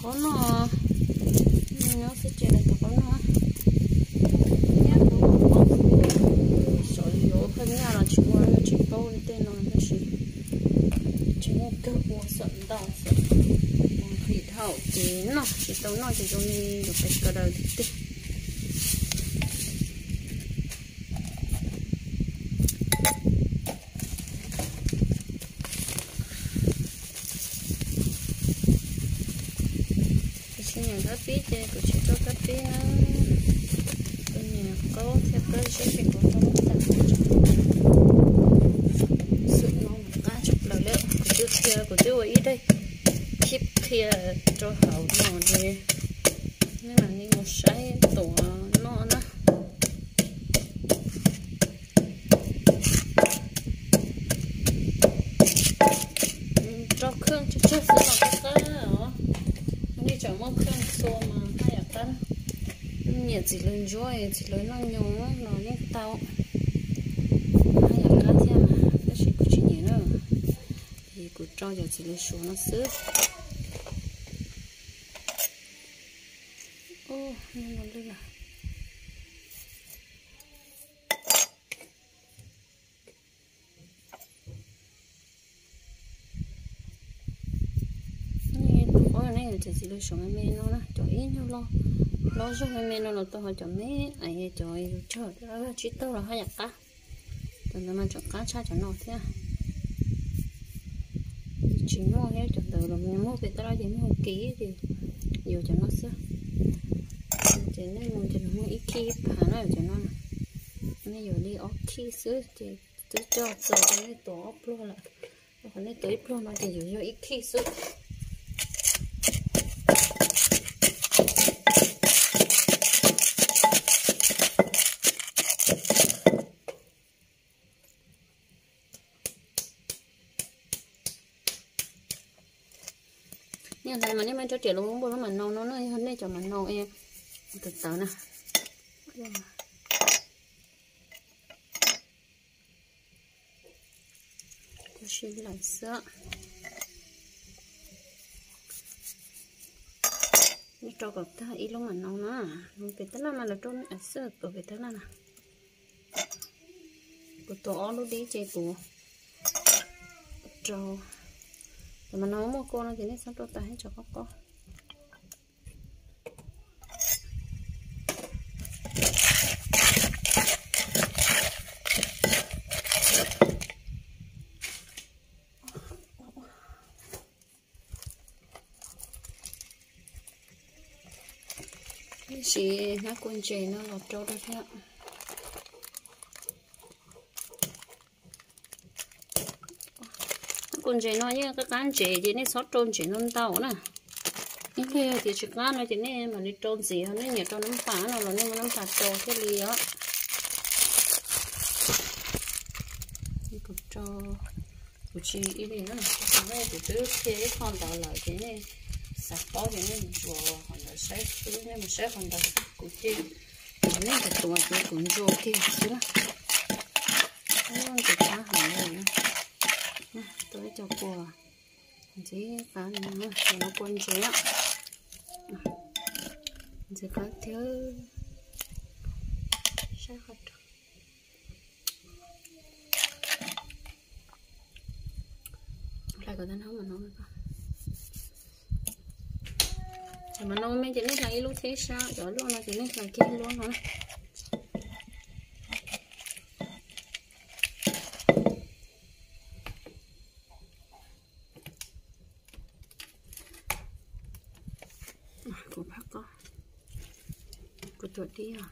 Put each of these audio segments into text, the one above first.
Qaub noj, nyob xwb ces lawv tus qaub noj. Nyab tus qaub xwb, xyov yuav phaj nyaj los tsis ua, tsis paub li tej no tab sis tsis muaj kawg ua xwb ntau xwb. Ua nqhis dhau ces noj, tsis tau noj ces zoo li yuav pes kawg daws tiag tiag. Kuv tsis nyiam kab pib ces kuv tsis rau kab pib na. Kuv nyiam qaub thiab kab zeb ces kuv rau tas. Xwm no mas qab tshaj plaws li. Kuv twb qhia, kuv twb ua ib daim clip qhia rau hauv no ces nej mam li mus saib tuav noj na. Rau khawj tsawg tsawg xwb los qab qab os. Nej tseem muaj khawj txhua mas haj yam qab. Nyiam txiv lws ntsuab, txiv lws noj nyoos los yeej tau. Haj yam qab thiab mas tab sis kuv tsis nyiam na. Ces kuv rau cov txiv lws suav no xwb. Ub, no lwj lawm. Nej tus qaub nej yuav txiav txiv lws suav me me no na, cov ib nyuag loj, loj zog me me no los tau, ho cov me, cov yus tsawg tsib tug los haj yam qab. Cov ntawd mas tseem qab tshaj cov no thiab. Tsis muaj thiab, cov ntawd los muaj pem tab laj ces muaj kiag ces yuav cov no xwb. Ces nej mus ces nws muaj ib khij ib phav na, cov no nej yuav li ob khij xwb ces twb coj txaus rau nej tuav ob pluag lawm. Qhov nej tuav ib pluag no ces yuav yog ib khij xwb. Nej hlais mas nej mam rau riam los npuaj lub mam nau no na, yog nej cov mam nau tawv tawv na. Kuv sib laim xwb. Rau kom tag ib lub mam nau na, pem tab laj mas lawv rau xwb, pem tab laj na. Kuv tuav ob lub dib ces kuv rau. Cov mam nau muaj kua no ces nej txhob rau tas, ib tsam qaub qaub. Tab sis hnab kua ntses no los rau rau thiab. Hnab kua ntses no yeej qab qab ntses ces nej txhob rau ntses ntau ntau na. Ib pliag yog tias tsis qab no ces nej mam li rau ntxiv, nej nyiam rau nab pas no los nej muab nab pas rau thiaj li os. Kuv tsis ib li na, kuv twb qhia ib qho ntawd lawm ces nej xav paub ces nej mus ntsuas qhov ntawd saib xwb, nej mus saib qhov ntawd, kuv ces nej tus tuav ces kuv ntsuas kiag xwb na. Ntxim qab heev li. Tau ib co kua ntxim qab li no, cov no kua ntses, ntxim qab thiab. Saib qhov mam no me ces nej hlais ib lub thiab sab, cov loj no ces nej hlais kiag lub no. Kuv pab qos, kuv tuam dib os.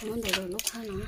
Muab ntawm lub qab no.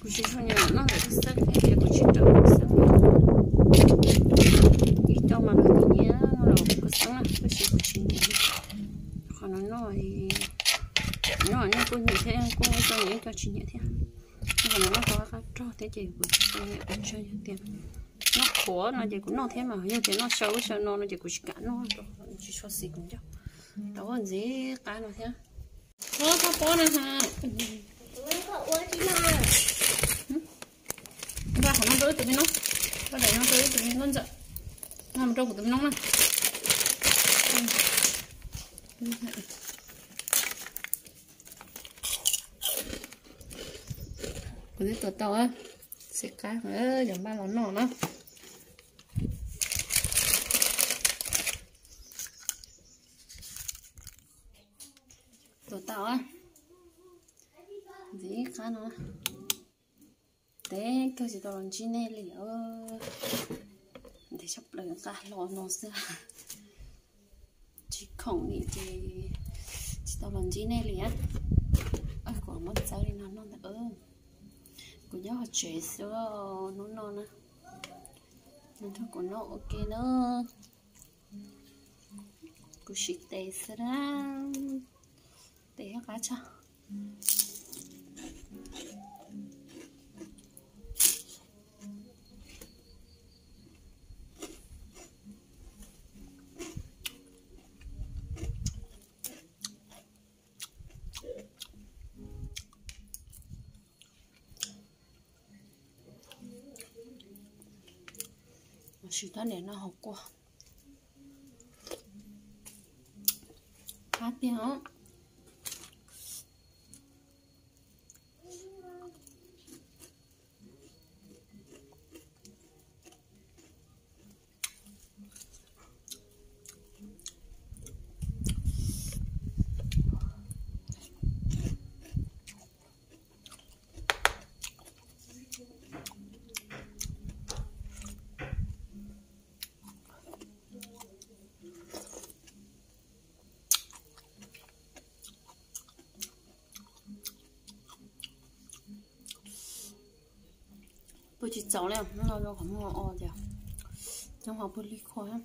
Kuv tsis tshua nyiam noj ntawm koj xeeb thiab ces kuv tsis rau koj xeeb. Ib co mas nws nyiam los koj xeeb na, tab sis kuv tsis nyiam. Qhov no noj, noj nej kuj nyiam thiab kuj ib co nyiam ib co tsis nyiam thiab. Qhov no noj tau qab rog thiab ces kuv tsis nyiam, kuv tsis yog tias noj qhuav no ces kuv noj thiab mas yog tias noj xyaw ub xyaw no no ces kuv tsis kam noj, tsis tshua xis kuv ncauj. Tau ua ntxiv qab no thiab. Koj pob no ha. Npaj qhov no rau ib tus me noob, npaj daim no rau ib tus me nkauj ntxawm, npaj mus rau kuv tus me noob na. Kuv twb tuav tau, xim qab, yog npaj los noj na. Tuav tau, ntxiv qab no. Teb kawg tsis tau los ntsib nej li os. Ntev tshaj plaws nqa hlo no xwb. Tsis khoom li ces tsis tau los ntsib nej li. Kuv muab txawb li no noj ntawm, kuv nyob hauv tsev xwb hnub no na. Nrog kuv noj ua ke na. Kuv siv tes xwb na. Tes qab tshaj. Siv tab niam no hauv kua. Qab tiag os. Pw tsis txaus li, no rau qhov muag o tias, nyob qhov pw li khua.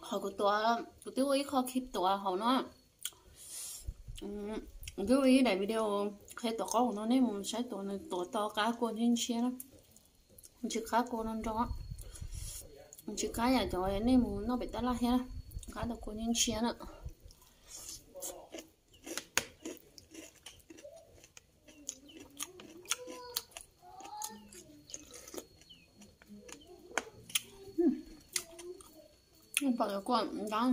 Qhov kuv tuav, kuv twb ua ib qho clip tuav hauv no. Kuv twb ua ib daim video qhia tuav qaub hauv no, nej mus saib tuav, nws tuav tau qab kua ntshiab ntshiab na. Tsis qab kua no nrog, tsis qab yam cov nej mus noj pem tab laj thiab, qab tau kua ntshiab ntshiab na. Pom cov kua ntab,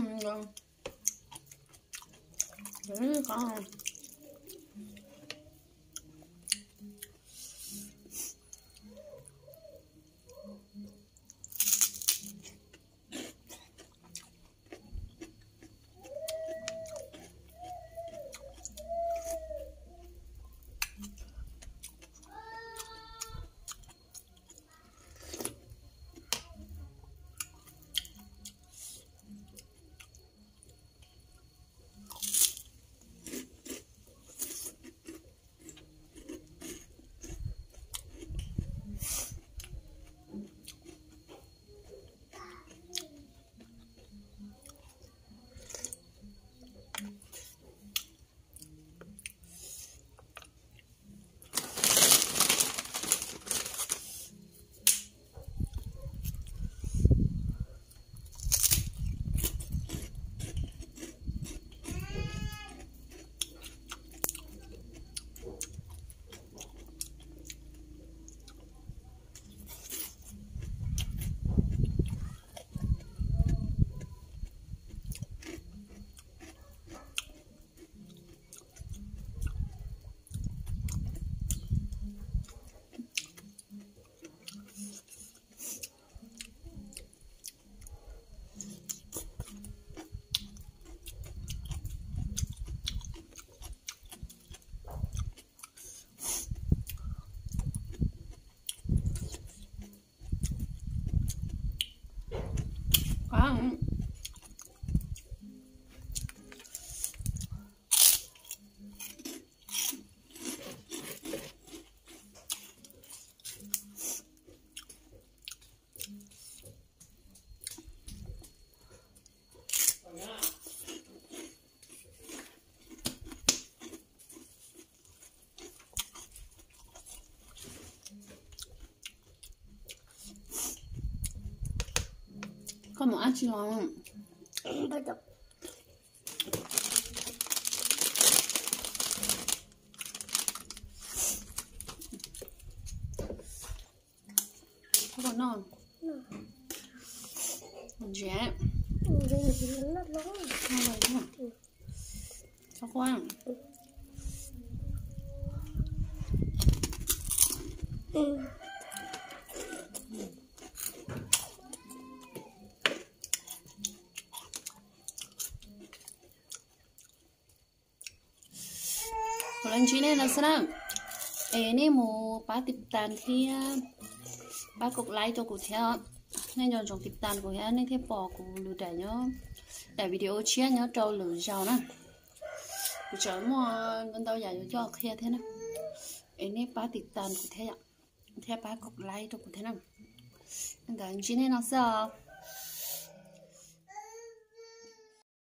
Tsis los. Ntsia. Kuv los ntsib nej no xwb na. Es nej mus pab tiv tas thiab pab kos like rau kuv thiab. Nej nco ntsoov tiv tas kuv thiab nej thiaj pom kuv lwm daim nyob, daim video tshiab nyob rau lwm zaus na. Kuv tseem muaj ntau ntau yam yuav coj qhia thiab na. Es nej pab tiv tas kuv thiab, thiab pab kos like rau kuv thiab na. Ntawd ntsib nej no xwb os.